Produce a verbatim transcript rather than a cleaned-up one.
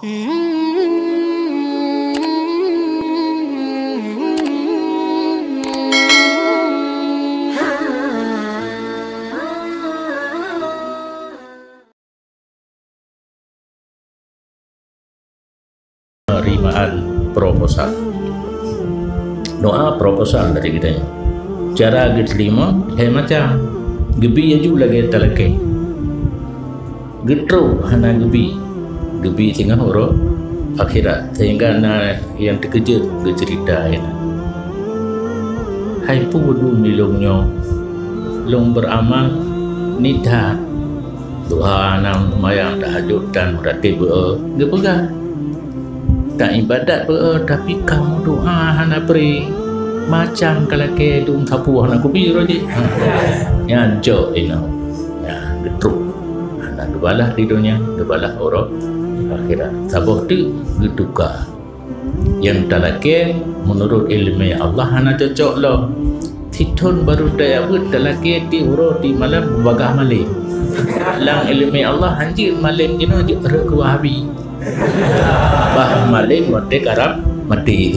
Penerimaan proposal. Doa proposal dari geutanyoe. Cara geuteurimong lhée macam. Geubi laju lagée talakée. Geutrok hana geubi. Geubi singoh uroe akhirat, sehingga na nyang teukeujot geuceurita inan, "Hai peue dum lôn nyoe? Lôn beuramal niet that, tuha, na seumayang, tahajud dan meuratéb beu-e geupeugah, taibadat beu-e, tapi ka meudoa hana pri, macam ka lakée dum sapeue hana geubi uroe jih." Ha. Nyan jok inoe. Nyan geutrok. Hana geubalah di donya, geubalah uroe akhirat. Saboh teuk geutuka. Nyang talakée meunurot iéleumé Allah hana cocok lom. Sithon barô tajak beuet talakée tieb uroe tieb malam bubagaih malem. Lam iéleumé Allah hanjeuet malem jinoe jeuet rhot keu Wahabi. Bah malem watée karab maté.